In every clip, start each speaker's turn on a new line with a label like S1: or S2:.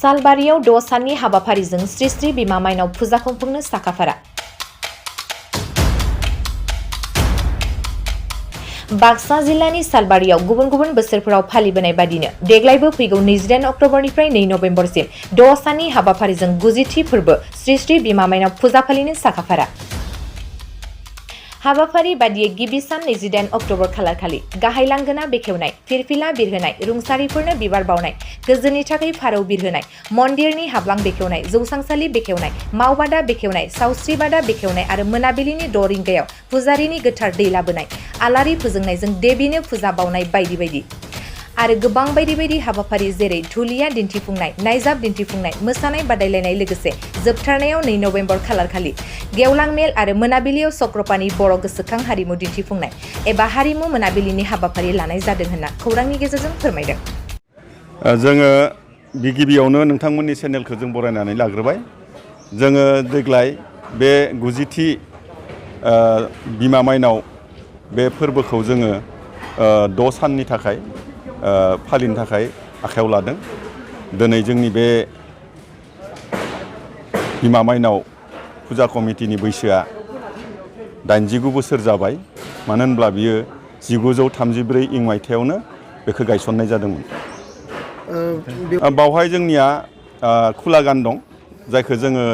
S1: सालबारियाव 6 साननि हाबाफारिजों श्री श्री बिमा माइनाव फुजा खुंफुंनो साखाफारा। बाक्सा जिल्लानि सालबारियाव गुबुन गुबुन बोसोरफोराव फालिबोनाय बादिनो देग्लायबो फैगौ 29 अक्ट'बरनिफ्राय 2 नभेम्बरसिम 6 साननि हाबाफारिजों 90थि फोरबो श्री श्री बिमा माइनाव फुजा फालिनो साखाफारा। हाबाफारि बादियै गिबि सान 28 अक्ट'बर खालारखालि गाहाय लांगोना बेखेवनाय, फिरफिला बिरहोनाय, रुंसारिफोरनो बिबार बावनाय, गोजोननि थाखाय फारौ बिरहोनाय, मन्दिरनि हाबलां बेखेवनाय, जौसांसालि बेखेवनाय, मावबादा बेखेवनाय, सावस्रि बादा बेखेवनाय आरो मोनाबिलिनि 6 रिंगायाव पुजारिनि गोथार दै लाबोनाय, आलारि फोजोंनायजों देबीनो फुजा बावनाय बायदि बायदि आरो गोबां बायदि बायदि हाबाफारि जेरै धुलिया दिन्थिफुंनाय, नायजाब दिन्थिफुंनाय, मोसानाय बादायलायनाय लोगोसे जोबथारनायाव 2 नभेम्बर खालारखालि गेवलां मेल आरो मोनाबिलियाव चक्रपानि बर' गोसोखां हारिमु दिन्थिफुंनाय एबा हारिमु मोनाबिलिनि हाबाफारि लानाय जादों होनना खौरांनि गेजेरजों फोरमायदों।
S2: जोङो गिबियावनो नोंथांमोननि चेनेलखौ जों बरायनानै लाग्रोबाय। जोङो देग्लाय बे 90थि बिमा माइनाव बे फोरबोखौ जोङो 6 साननि थाखाय फालिनो थाखाय आखायाव लादों। दिनै जोंनि बे बिमा माइनाव फुजा कमिटिनि बैसोआ 89 बोसोर जाबाय। मानो होनब्ला बियो 1934 इं मायथाइयावनो बेखौ गायसननाय जादोंमोन। बावहाय जोंनिया खुला गान दं, जायखौ जोङो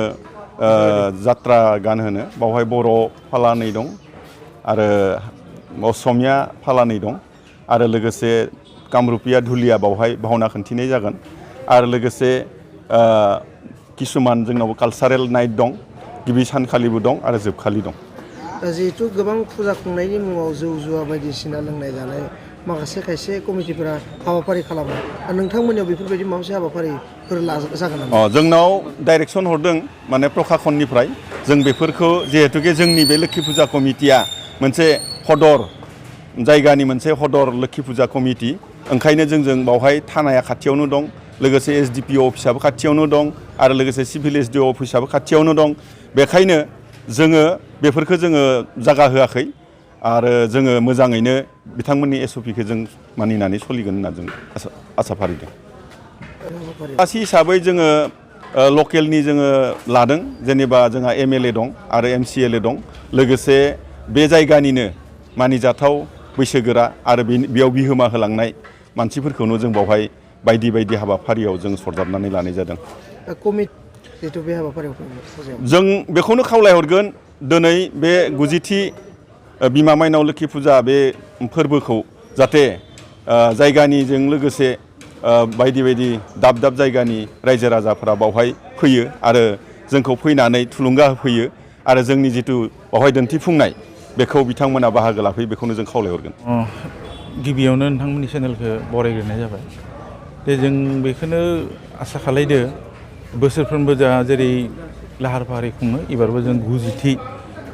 S2: जात्रा गान होनो। बावहाय बर' फालानै दं आरो असमिया फालानै दं आरो लोगोसे कामरुपिया धुलिया बावहाय भावना खिन्थिनाय जागोन आरो लोगोसे किसुमान जोंनाव कालचारेल नाइट दं, गिबि सानखालिबो दं आरो जोबखालि दं।
S3: जिहेतु गोबां फुजा खुंनायनि मुङाव जौ जुवा बायदिसिना लोंनाय जानाय माखासे खायसे कमिटिफोरा हाबाफारि खालामो, नोंथांमोननियाव बेफोरबायदि माबा मोनसे हाबाफारिफोर जागोन नामा? जोंनाव
S2: डाइरेक्सन हरदों माने प्रखाखननिफ्राय। जों बेफोरखौ जिहेतुके जोंनि बे लोक्षि फुजा कमिटिया मोनसे हदर जायगानि मोनसे हदर लोक्षि फुजा कमिटि, ओंखायनो जों बावहाय थानाया खाथियावनो दं, लोगोसे SDPO अफिसाबो खाथियावनो दं आरो लोगोसे सिभिल SDO अफिसाबो खाथियावनो दं। बेखायनो जोङो बेफोरखौ जोङो जागा होआखै आरो जोङो मोजाङैनो बिथांमोननि SOPखौ जों मानिनानै सोलिगोन होनना जों आसा फारिदों। गासै हिसाबै जोङो लकेलनि जोङो लादों, जेनेबा जोंहा MLA दं आरो MCLA दं, लोगोसे बे जायगानिनो मानिजाथाव बैसोगोरा आरो बेयाव बिहोमा होलांनाय मानसिफोरखौनो जों बावहाय बायदि बायदि हाबाफारियाव जों सरजाबनानै लानाय जादों। जों बेखौनो खावलायहरगोन, दिनै बे 90थि बिमा माइनाव लोक्षि फुजा बे फोरबोखौ जाहाथे जायगानिजों लोगोसे बायदि बायदि दाब दाब जायगानि रायजो राजाफोरा बावहाय फैयो आरो जोंखौ फैनानै थुलुंगा होफैयो आरो जोंनि जिथु बावहाय दिन्थिफुंनाय बेखौ बिथांमोना बाहागो लाफैयो, बेखौनो जों खावलायहरगोन।
S4: गिबियावनो नोंथांमोननि चेनेलखौ बरायग्रोनाय जाबाय। जों बेखौनो आसा खालायदो बोसोरफ्रोमबो जोंहा जेरै लाहार फाहार खुङो, एबारबो जों 90थि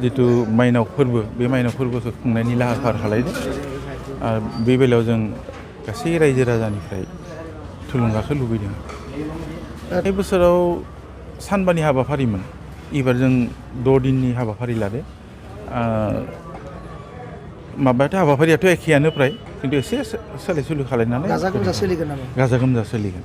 S4: जिथु माइनाव फोरबो, बे माइनाव फोरबोखौ खुंनायनि लाहार फाहार खालायदों। आरो बे बेलायाव जों गासै रायजो राजानिफ्राय थुलुंगाखौ लुबैदों। बे बोसोराव सानबानि हाबाफारिमोन, एबार जों 6 दिननि हाबाफारि लादो। माबायाथ' हाबाफारियाथ' एखेयानो फ्राय, खिन्थु एसे सोलाय सोलु खालायनानै
S3: गाजा गोमजा सोलिगोन नामा?
S4: गाजा गोमजा सोलिगोन।